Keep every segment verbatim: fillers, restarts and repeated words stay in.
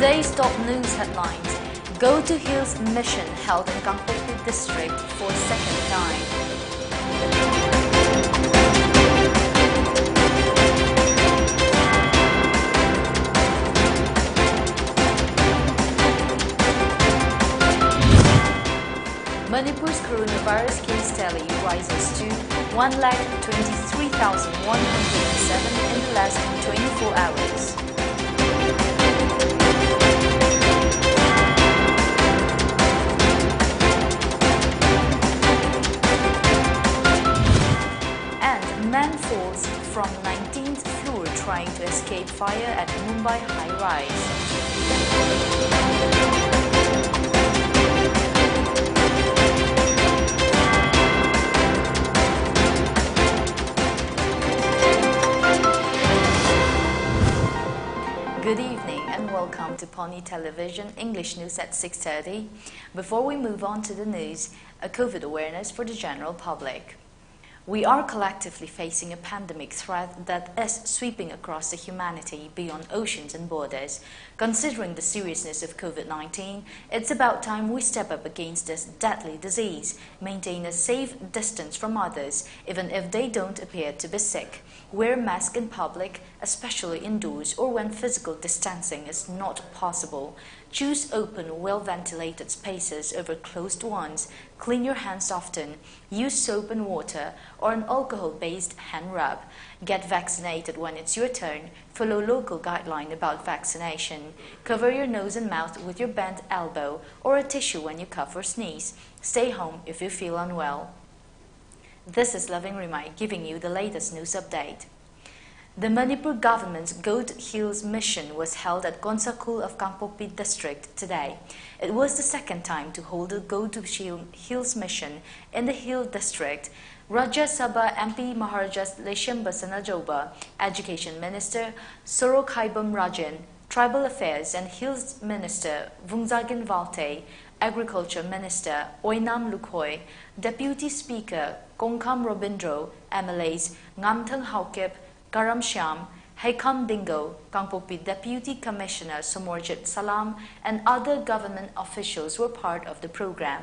Today's top news headlines. Go to Hills Mission held in Kangpokpi district for second time. Manipur's coronavirus case tally rises to one lakh twenty-three thousand one hundred seven in the last twenty-four hours. And man falls from nineteenth floor trying to escape fire at Mumbai high-rise. Good evening and welcome to Pony Television English News at six thirty. Before we move on to the news, a COVID awareness for the general public. We are collectively facing a pandemic threat that is sweeping across the humanity beyond oceans and borders. Considering the seriousness of COVID nineteen, it's about time we step up against this deadly disease, maintain a safe distance from others, even if they don't appear to be sick. Wear mask in public, especially indoors or when physical distancing is not possible. Choose open, well-ventilated spaces over closed ones. Clean your hands often. Use soap and water or an alcohol-based hand rub. Get vaccinated when it's your turn. Follow local guideline about vaccination. Cover your nose and mouth with your bent elbow or a tissue when you cough or sneeze. Stay home if you feel unwell. This is Loving Rimai giving you the latest news update. The Manipur government's Go to Hills Mission was held at Konsakul of Kangpokpi district today. It was the second time to hold a Go to Shil- Hills Mission in the Hill district. Rajya Sabha M P Maharaja Leishemba Sanajaoba, Education Minister Sorokhaibam Rajan, Tribal Affairs and Hills Minister Vungzagin Valte, Agriculture Minister Oinam Lukhoi, Deputy Speaker Kongkham Robindro, M L As Ngamthang Haokip, Karam Shyam, Heikhom Dingo, Kangpokpi Deputy Commissioner Somorjit Salam, and other government officials were part of the program.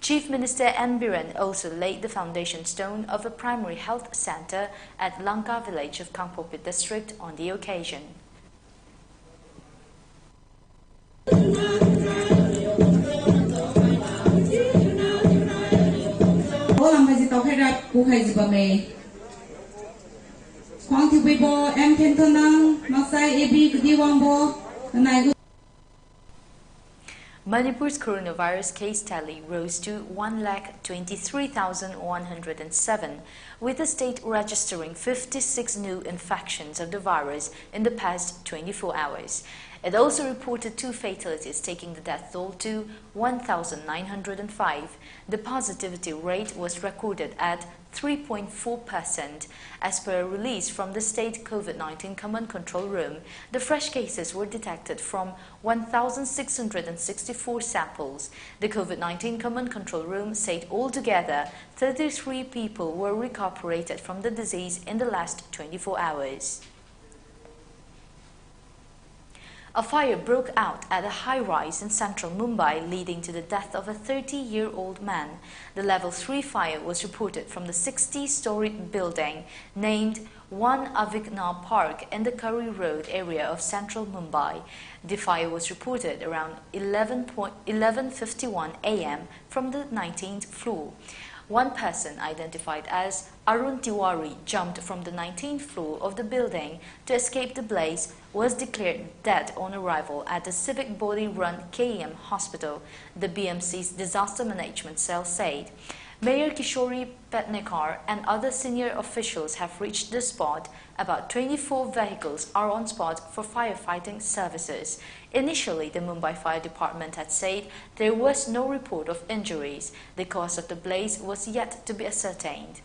Chief Minister N Biren also laid the foundation stone of a primary health center at Langka village of Kangpokpi district on the occasion. Olam haji tau khaira ku haji ba me. Khwang thiu bui bo, M Khenthonang, Maksai A B Kudi Wangbo, Nai Manipur's coronavirus case tally rose to one lakh twenty-three thousand one hundred and seven, with the state registering fifty-six new infections of the virus in the past twenty-four hours. It also reported two fatalities, taking the death toll to one thousand nine hundred and five. The positivity rate was recorded at three point four percent, as per a release from the state COVID nineteen Command Control Room. The fresh cases were detected from one thousand six hundred and sixty-four samples. The COVID nineteen Command Control Room said altogether thirty-three people were recuperated from the disease in the last twenty-four hours. A fire broke out at a high-rise in central Mumbai, leading to the death of a thirty-year-old man. The level three fire was reported from the sixty-storied building named One Avigna Park in the Curry Road area of central Mumbai. The fire was reported around eleven point, eleven fifty-one a m from the nineteenth floor. One person, identified as Arun Tiwari, jumped from the nineteenth floor of the building to escape the blaze, was declared dead on arrival at the civic body-run K E M hospital, the B M C's disaster management cell said. Mayor Kishori Petnekar and other senior officials have reached the spot. About twenty-four vehicles are on spot for firefighting services. Initially, the Mumbai Fire Department had said there was no report of injuries. The cause of the blaze was yet to be ascertained.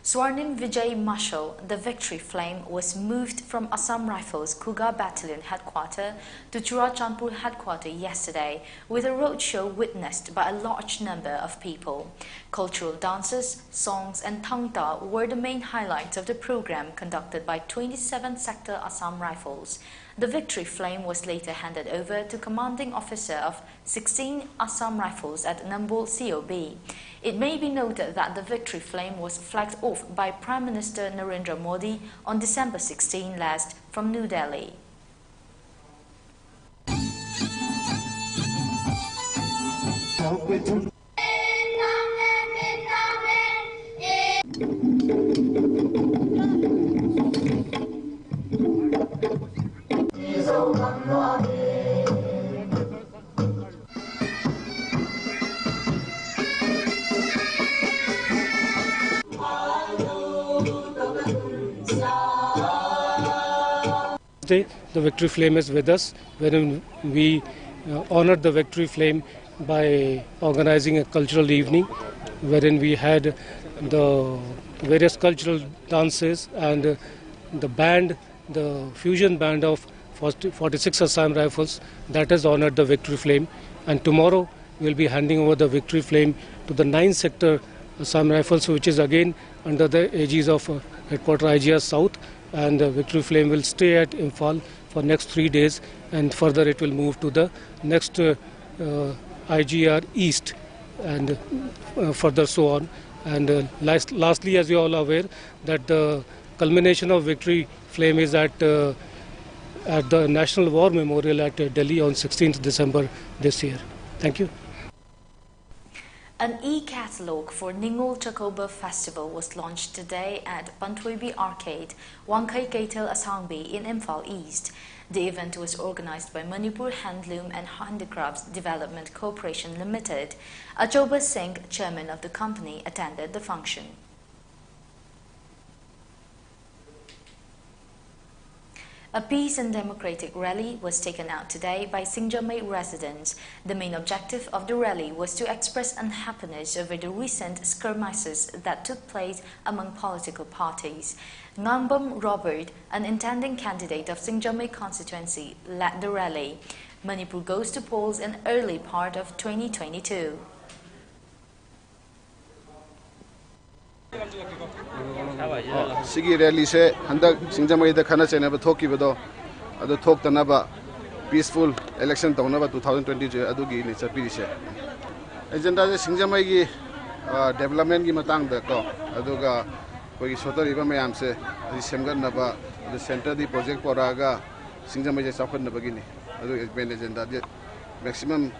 Swarnim Vijay Mashal, the Victory Flame, was moved from Assam Rifles Khuga Battalion Headquarter to Churachandpur Headquarter yesterday, with a roadshow witnessed by a large number of people. Cultural dances, songs, and thangta were the main highlights of the program conducted by twenty-seven Sector Assam Rifles. The Victory Flame was later handed over to Commanding Officer of sixteen Assam Rifles at Nambol C O B. It may be noted that the Victory Flame was flagged off by Prime Minister Narendra Modi on December sixteen last from New Delhi. Day, the Victory Flame is with us, wherein we uh, honored the Victory Flame by organizing a cultural evening, wherein we had the various cultural dances and uh, the band, the fusion band of forty-six Assam Rifles, that has honored the Victory Flame. And tomorrow we'll be handing over the Victory Flame to the ninth Sector Assam Rifles, which is again under the aegis of uh, Headquarter I G R South, and the Victory Flame will stay at Imphal for next three days, and further it will move to the next uh, uh, I G R East, and uh, further so on. And uh, last, lastly, as you all are aware, that the culmination of Victory Flame is at uh, at the National War Memorial at uh, Delhi on sixteenth December this year. Thank you. An e-catalog for Ningol Chakoba Festival was launched today at Panthoibi Arcade, Wangkhai Keithel Asangbi in Imphal East. The event was organized by Manipur Handloom and Handicrafts Development Corporation Limited. Achoba Singh, chairman of the company, attended the function. A peace and democratic rally was taken out today by Singjamei residents. The main objective of the rally was to express unhappiness over the recent skirmishes that took place among political parties. Ngangbam Robert, an intending candidate of Singjamei constituency, led the rally. Manipur goes to polls in early part of twenty twenty-two. ꯁꯤꯒꯤ ꯔꯦꯂꯤꯁꯦ ꯍꯟꯗꯛ ꯁꯤꯡꯖꯃꯩꯗ ꯈꯠꯅ ꯆꯩꯅꯕ ꯊꯣꯛꯈꯤꯕꯗꯣ ꯑꯗꯨ ꯊꯣꯛꯇꯅꯕ, ꯄꯤꯁꯐꯨꯜ election ꯇꯧꯅꯕ two thousand twenty three ꯑꯗꯨꯒꯤꯅꯤ ꯆꯠꯄꯤꯔꯤꯁꯦ꯫ ꯑꯦꯖꯦꯟꯗꯥꯁꯦ ꯁꯤꯡꯖꯃꯩꯒꯤ ꯗꯦꯕꯂꯞꯃꯦꯟꯒꯤ ꯃꯇꯥꯡꯗ ꯀꯣ, ꯑꯗꯨꯒ ꯑꯩꯈꯣꯏꯒꯤ ꯁꯣꯠꯊꯔꯤꯕ ꯃꯌꯥꯝꯁꯦ ꯑꯁꯤ ꯁꯦꯝꯒꯠꯅꯕ, ꯑꯗꯨ ꯁꯦꯟꯇꯔꯗꯤ ꯄ꯭ꯔꯣꯖꯦꯛ ꯄꯣꯔꯛꯑꯒ ꯁꯤꯡꯖꯃꯩꯁꯦ ꯆꯥꯎꯈꯠꯅꯕꯒꯤꯅꯤ꯫ ꯑꯗꯨ ꯃꯦꯟ ꯑꯦꯖꯦꯟꯗꯥꯗꯤ ꯃꯦꯛꯁꯤꯃꯝ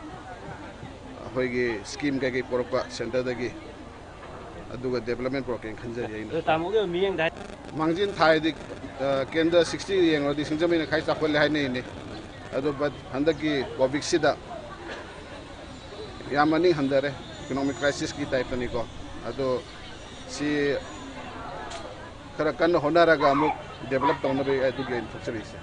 ꯑꯩꯈꯣꯏꯒꯤ ꯁ꯭ꯀꯤꯝ ꯀꯩꯀꯩ ꯄꯣꯔꯛꯄ ꯁꯦꯟꯇꯔꯗꯒꯤ, ꯑꯗꯨꯒ ꯗꯦꯕꯂꯞꯃꯦꯟ ꯄꯣꯔꯛꯀꯦꯅ ꯈꯟꯖꯔꯤ ꯑꯩꯅ꯫ ꯑꯗꯣ ꯇꯥꯃꯣꯒꯤ ꯃꯤꯠꯌꯦꯡꯗ ꯍꯥꯏ- ꯃꯥꯡꯖꯤꯟ ꯊꯥ ꯍꯥꯏꯗꯤ, ꯑ, ꯀꯦꯟꯗ꯭ꯔ ꯁꯤꯛꯁꯇꯤ ꯌꯦꯡꯉꯨꯔꯗꯤ ꯁꯤꯡꯖꯃꯩꯅ ꯈ꯭ꯋꯥꯏ ꯆꯥꯎꯈꯠꯂꯦ ꯍꯥꯏꯅꯩꯅꯦ꯫ ꯑꯗꯣ ꯕꯠ ꯍꯟꯗꯛꯀꯤ ꯀꯣꯚꯤꯗꯁꯤꯗ ꯌꯥꯝ ꯃꯅꯤꯡ ꯍꯟꯊꯔꯦ, ꯏꯀꯣꯅꯣꯃꯤꯛ ꯀ꯭ꯔꯥꯏꯁꯤꯁꯀꯤ ꯇꯥꯏꯞꯇꯅꯤꯀꯣ꯫ ꯑꯗꯣ ꯁꯤ ꯈꯔ ꯀꯟꯅ ꯍꯣꯠꯅꯔꯒ ꯑꯃꯨꯛ ꯗꯦꯕꯂꯞ ꯇꯧꯅꯕ ꯑꯗꯨꯒꯤ ꯑꯩꯅ ꯊꯣꯛꯆꯔꯤꯁꯦ꯫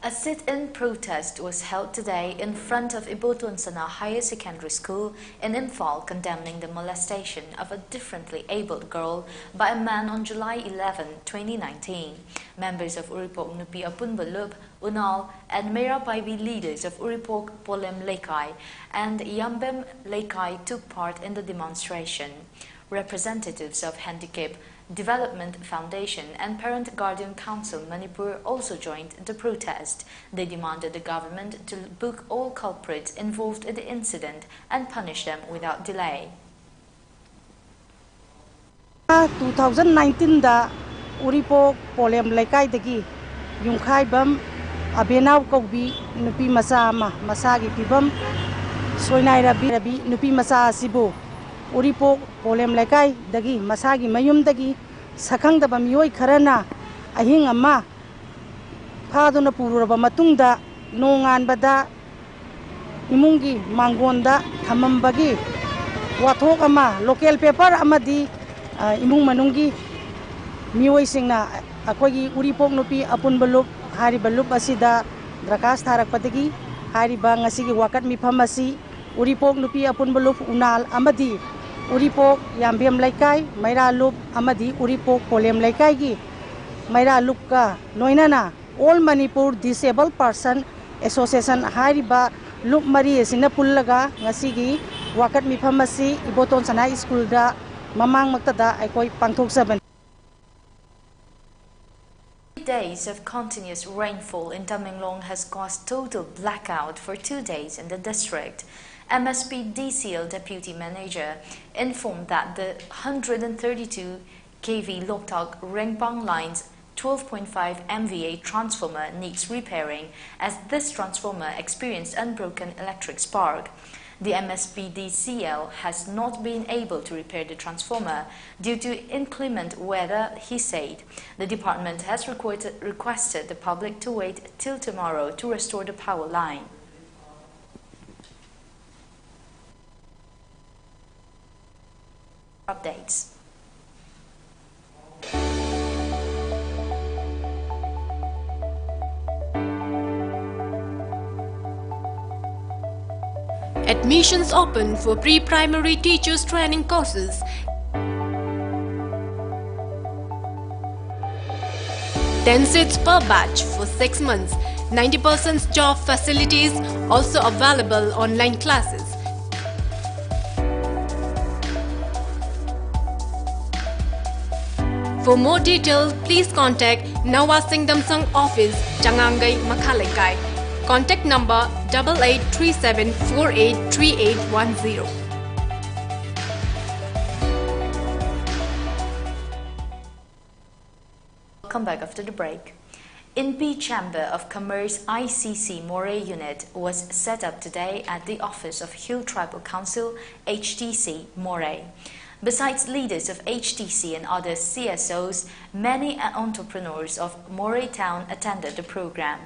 A sit-in protest was held today in front of Iboton Sana Higher Secondary School in Imphal, condemning the molestation of a differently abled girl by a man on July eleven, twenty nineteen. Members of Uripok Nupi Apunba Lup, Unal, and Meira Paibi leaders of Uripok Polem Leikai and Yambem Leikai took part in the demonstration. Representatives of Handicap Development Foundation and Parent Guardian Council Manipur also joined the protest. They demanded the government to book all culprits involved in the incident and punish them without delay. Two thousand ꯅꯥꯏꯟꯇꯤꯟꯗ ꯎꯔꯤꯄꯣꯛ ꯄꯣꯂꯦꯝ ꯂꯩꯀꯥꯏꯗꯒꯤ ꯌꯨꯝꯈꯥꯏꯕꯝ ꯑꯕꯦꯅꯥꯎ ꯀꯧꯕꯤ ꯅꯨꯄꯤ ꯃꯆꯥ ꯑꯃ ꯃꯁꯥꯒꯤ ꯐꯤꯕꯝ ꯁꯣꯏꯅꯥꯏꯔꯕꯤ ꯅꯨꯄꯤ ꯃꯆꯥ ꯑꯁꯤꯕꯨ ꯎꯔꯤꯄꯣꯛ ꯄꯣꯂꯦꯝ ꯂꯩꯀꯥꯏꯗꯒꯤ ꯃꯁꯥꯒꯤ ꯃꯌꯨꯝꯗꯒꯤ ꯁꯛꯈꯪꯗꯕ ꯃꯤꯑꯣꯏ ꯈꯔꯅ ꯑꯍꯤꯡ ꯑꯃ ꯐꯥꯗꯨꯅ ꯄꯨꯔꯨꯔꯕ ꯃꯇꯨꯡꯗ ꯅꯣꯡꯉꯥꯟꯕꯗ ꯏꯃꯨꯡꯒꯤ ꯃꯥꯡꯒꯣꯟꯗ ꯊꯝꯃꯝꯕꯒꯤ ꯋꯥꯊꯣꯛ ꯑꯃ ꯂꯣꯀꯦꯜ ꯄꯦꯄꯔ ꯑꯃꯗꯤ ꯏꯃꯨꯡ ꯃꯅꯨꯡꯒꯤ ꯃꯤꯑꯣꯏꯁꯤꯡꯅ ꯑꯩꯈꯣꯏꯒꯤ ꯎꯔꯤꯄꯣꯛ ꯅꯨꯄꯤ ꯑꯄꯨꯟꯕ ꯂꯨꯞ ꯍꯥꯏꯔꯤꯕ ꯂꯨꯞ ꯑꯁꯤꯗ ꯗꯔꯈꯥꯁ ꯊꯥꯔꯛꯄꯗꯒꯤ ꯍꯥꯏꯔꯤꯕ ꯉꯁꯤꯒꯤ ꯋꯥꯀꯠ ꯃꯤꯐꯝ ꯑꯁꯤ ꯎꯔꯤꯄꯣꯛ ꯅꯨꯄꯤ ꯑꯄꯨꯟꯕ ꯂꯨꯞ ꯎꯅꯥꯜ ꯑꯃꯗꯤ ꯎꯔꯤꯄꯣꯛ ꯌꯥꯝꯕꯦꯝ ꯂꯩꯀꯥꯏ, ꯃꯩꯔꯥ ꯂꯨꯞ ꯑꯃꯗꯤ ꯎꯔꯤꯄꯣꯛ ꯄꯣꯂꯦꯝ ꯂꯩꯀꯥꯏꯒꯤ ꯃꯩꯔꯥ ꯂꯨꯞꯀ ꯂꯣꯏꯅꯅ All Manipur Disabled Person Association ꯍꯥꯏꯔꯤꯕ ꯂꯨꯞ ꯃꯔꯤ ꯑꯁꯤꯅ ꯄꯨꯜꯂꯒ ꯉꯁꯤꯒꯤ ꯋꯥꯀꯠ ꯃꯤꯐꯝ ꯑꯁꯤ ꯏꯕꯣꯇꯣꯟ ꯁꯅꯥ ꯁ꯭ꯀꯨꯜꯗ ꯃꯃꯥꯡꯃꯛꯇꯗ ꯑꯩꯈꯣꯏ ꯄꯥꯡꯊꯣꯛꯆꯕꯅꯤ꯫ Days of continuous rainfall in Tamenglong has caused total blackout for two days in the district. M S P D C L deputy manager informed that the hundred and thirty-two K V Loktak Rengpang line's twelve point five M V A transformer needs repairing, as this transformer experienced unbroken electric spark. The M S P D C L has not been able to repair the transformer due to inclement weather, he said. The department has requested, requested the public to wait till tomorrow to restore the power line. Updates. Admissions open for pre-primary teachers training courses. Ten seats per batch for six months. Ninety percent job facilities, also available online classes. For more detail, please contact Nawa Singdamsang office, Changangai, Makhaleikai. Contact number double eight three seven four eight three eight one zero. Welcome back after the break. Inpi Chamber of Commerce I C C Moreh Unit was set up today at the office of Hill Tribal Council, H T C, Moreh. Besides leaders of H T C and other C S Os, many entrepreneurs of Moreh town attended the program.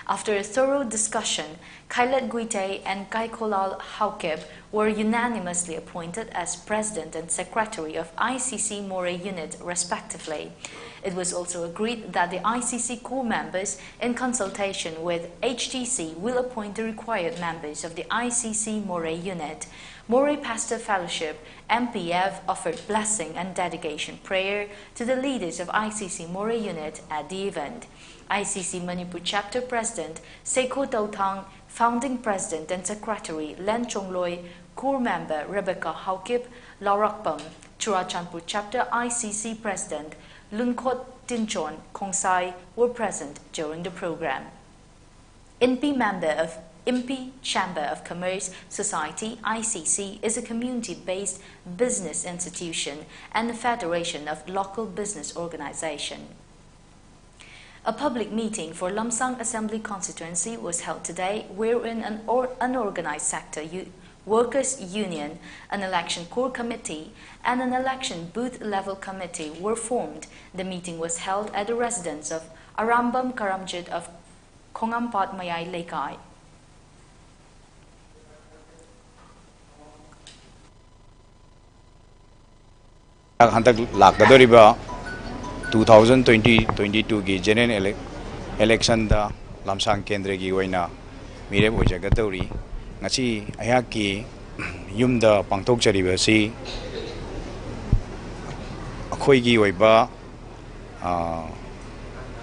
After a thorough discussion, Khailat Guite and Kaikholal Haokip were unanimously appointed as president and secretary of I C C Moreh unit, respectively. It was also agreed that the I C C core members, in consultation with H T C, will appoint the required members of the I C C Moreh unit. Moreh Pastor Fellowship, M P F, offered blessing and dedication prayer to the leaders of I C C Moreh unit at the event. I C C Manipur Chapter President Seikho Touthang, Founding President and Secretary Len Chongloi, Core Member Rebecca Haokip, Laurakpam, Churachandpur Chapter I C C President Lunkhot Tinchon Khongsai were present during the program. Inpi member of Inpi Chamber of Commerce Society, I C C, is a community-based business institution and a federation of local business organization. A public meeting for Lamsang Assembly Constituency was held today, wherein an or-, unorganized sector u-, workers' union, an election core committee, and an election booth level committee were formed. The meeting was held at the residence of Arambam Karamjit of Khongampat Mayai Leikai. ꯍꯟꯗꯛ ꯂꯥꯛꯀꯗꯧꯔꯤꯕ two thousand twenty twenty-twoꯒꯤ general ele-, electionꯗ ꯂꯝꯁꯥꯡ ꯀꯦꯟꯗ꯭ꯔꯒꯤ ꯑꯣꯏꯅ ꯃꯤꯔꯦꯞ ꯑꯣꯏꯖꯒꯗꯧꯔꯤ꯫ ꯉꯁꯤ ꯑꯩꯍꯥꯛꯀꯤ ꯌꯨꯝꯗ ꯄꯥꯡꯊꯣꯛꯆꯔꯤꯕ ꯑꯁꯤ ꯑꯩꯈꯣꯏꯒꯤ ꯑꯣꯏꯕ, ꯑ,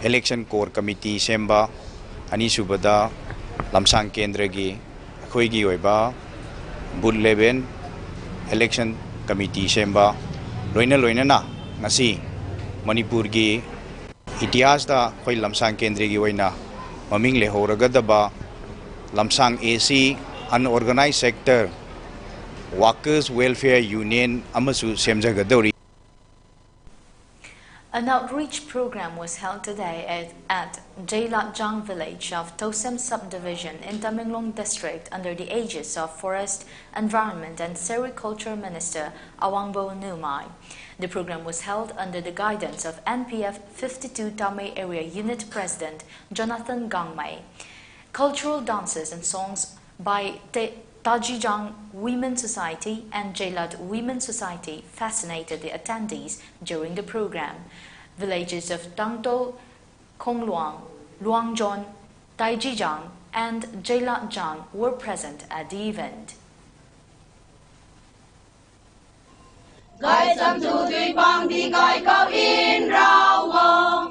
election core committee ꯁꯦꯝꯕ, ꯑꯅꯤꯁꯨꯕꯗ ꯂꯝꯁꯥꯡ ꯀꯦꯟꯗ꯭ꯔꯒꯤ ꯑꯩꯈꯣꯏꯒꯤ ꯑꯣꯏꯕ booth level election committee ꯁꯦꯝꯕ, ꯂꯣꯏꯅ ꯂꯣꯏꯅꯅ ꯉꯁꯤ ꯃꯅꯤꯄꯨꯔꯒꯤ ꯏꯇꯤꯍꯥꯁꯇ ꯑꯩꯈꯣꯏ ꯂꯝꯁꯥꯡ ꯀꯦꯟꯗ꯭ꯔꯒꯤ ꯑꯣꯏꯅ ꯃꯃꯤꯡ ꯂꯩꯍꯧꯔꯒꯗꯕ ꯂꯝꯁꯥꯡ A C Unorganized Sector Workers Welfare Union ꯑꯃꯁꯨ ꯁꯦꯝꯖꯒꯗꯧꯔꯤ꯫ An outreach program was held today at, at Jailatjang village of Tousem subdivision in Tamenglong district under the aegis of Forest, Environment and Sericulture Minister Awangbo Numai. The program was held under the guidance of N P F fifty-two Tamei Area Unit President Jonathan Gangmei. Cultural dances and songs by Te- Tajijang Women Society and Jailat Women Society fascinated the attendees during the program. Villages of Tangto, Khongluang, Luangjon, Taijijang, and Jailatjang were present at the event. Gai sam tu tui pang di gai kau in rau wo.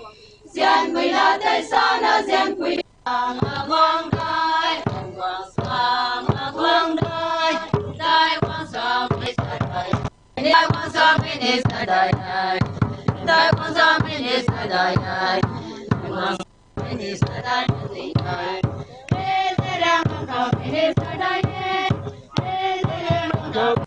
Sian pui la tai sa na sian pui. Ang a guang dai, ang guang sa, ang a guang dai. Dai guang sa mi sa dai. Dai guang sa mi ni sa dai dai. Dai guang sa mi ni sa dai dai. Dai guang sa mi ni sa dai dai. Dai guang sa mi ni sa dai dai. Dai guang sa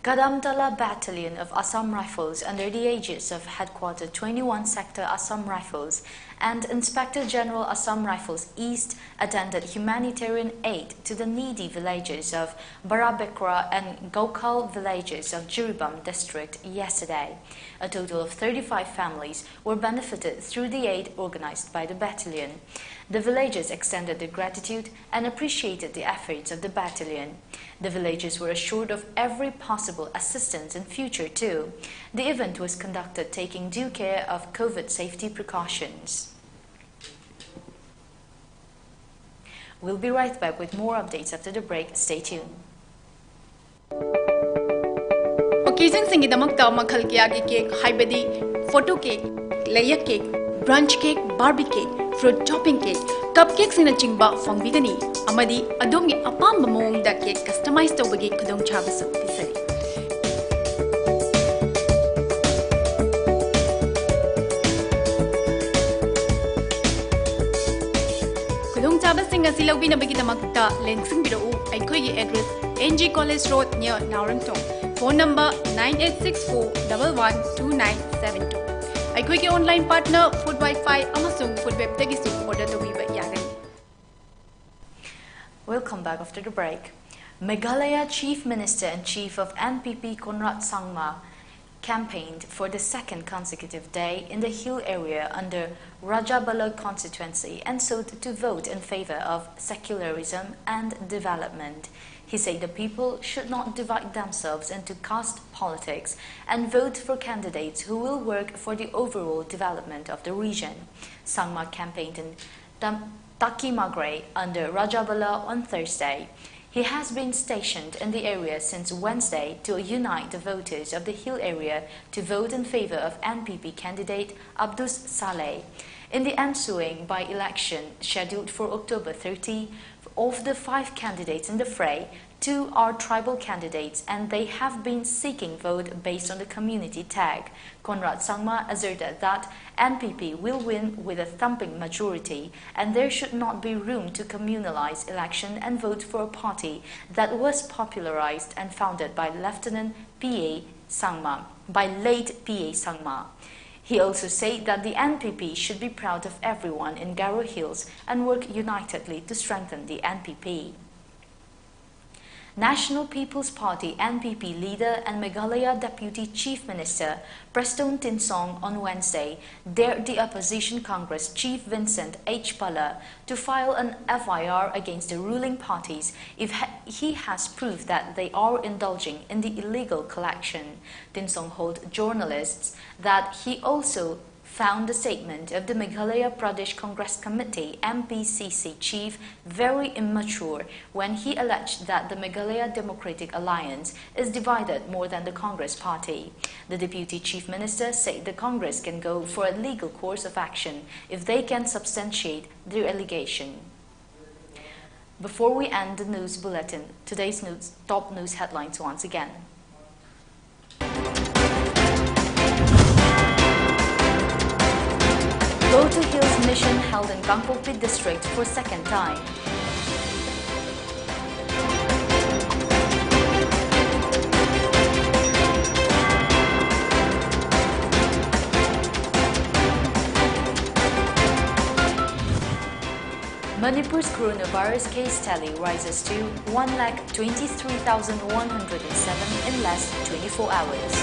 Kadamtala Battalion of Assam Rifles under the aegis of Headquarter twenty-one Sector Assam Rifles and Inspector General Assam Rifles East attended humanitarian aid to the needy villages of Barabekra and Gaukhal villages of Jiribam district yesterday. A total of thirty-five families were benefited through the aid organized by the battalion. The villagers extended their gratitude and appreciated the efforts of the battalion. The villagers were assured of every possible assistance in future too. The event was conducted taking due care of COVID safety precautions. We'll be right back with more updates after the break. Stay tuned. Occasionꯁꯤꯡꯒꯤꯗꯃꯛꯇ ꯃꯈꯜ ꯀꯌꯥꯒꯤ cake, ꯍꯥꯏꯕꯗꯤ photo cake, layer cake, brunch cake, Barbie cake, fruit topping cake, cupcakeꯁꯤꯡꯅꯆꯤꯡꯕ ꯐꯪꯕꯤꯒꯅꯤ꯫ ꯑꯃꯗꯤ ꯑꯗꯣꯝꯒꯤ ꯑꯄꯥꯝꯕ ꯃꯑꯣꯡꯗ cake customize ꯇꯧꯕꯒꯤ ꯈꯨꯗꯣꯡꯆꯥꯕꯁꯨ ꯄꯤꯖꯔꯤ꯫ ꯈꯨꯗꯣꯡꯆꯥꯕꯁꯤꯡ ꯑꯁꯤ ꯂꯧꯕꯤꯅꯕꯒꯤꯗꯃꯛꯇ ꯂꯦꯡꯁꯤꯟꯕꯤꯔꯛꯎ ꯑꯩꯈꯣꯏꯒꯤ address, N G College Road, near ꯅꯥꯎꯔꯦꯝꯊꯣꯡ꯫ Phone number nine eight six four double one two nine seven two꯫ ꯑꯩꯈꯣꯏꯒꯤ online partner Food Wi-Fi ꯑꯃꯁꯨꯡ Food Webꯇꯒꯤꯁꯨ order ꯇꯧꯕꯤꯕ ꯌꯥꯒꯅꯤ꯫ We'll come back after the break. Meghalaya Chief Minister and Chief of N P P Conrad Sangma campaigned for the second consecutive day in the hill area under Rajabala constituency and sought to vote in favor of secularism and development. He said the people should not divide themselves into caste politics and vote for candidates who will work for the overall development of the region. Sangma campaigned in Tam- Takimagre under Rajabala on Thursday. He has been stationed in the area since Wednesday to unite the voters of the hill area to vote in favor of N P P candidate Abdus Saleh. In the ensuing by-election scheduled for October thirty, of the five candidates in the fray, two are tribal candidates and they have been seeking vote based on the community tag. Conrad Sangma asserted that N P P will win with a thumping majority and there should not be room to communalize election and vote for a party that was popularized and founded by Lieutenant P A Sangma, by late P A Sangma. He also said that the N P P should be proud of everyone in Garo Hills and work unitedly to strengthen the N P P. National People's Party, N P P, leader and Meghalaya Deputy Chief Minister Prestone Tynsong on Wednesday dared the opposition Congress chief Vincent H Pala to file an F I R against the ruling parties if ha- he has proved that they are indulging in the illegal collection. Tynsong told journalists that he also found the statement of the Meghalaya Pradesh Congress Committee, M P C C, chief very immature when he alleged that the Meghalaya Democratic Alliance is divided more than the Congress party. The Deputy Chief Minister said the Congress can go for a legal course of action if they can substantiate their allegation. Before we end the news bulletin, today's news, top news headlines once again. Go to Hills Mission held in Kangpokpi district for second time. Manipur's coronavirus case tally rises to one lakh twenty-three thousand one hundred and seven in last twenty-four hours.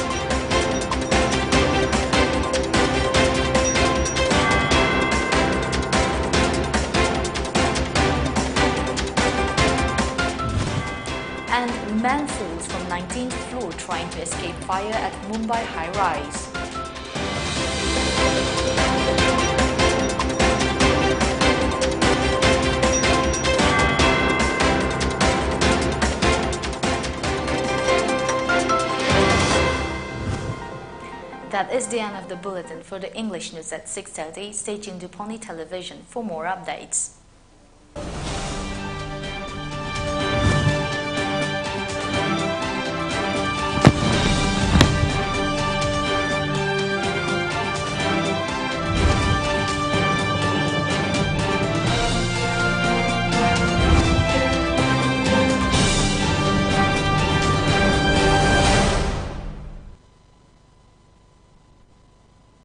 And man falls from nineteenth floor trying to escape fire at Mumbai high-rise. That is the end of the bulletin. For the English news at six thirty, stay tuned to Pawnee Television for more updates.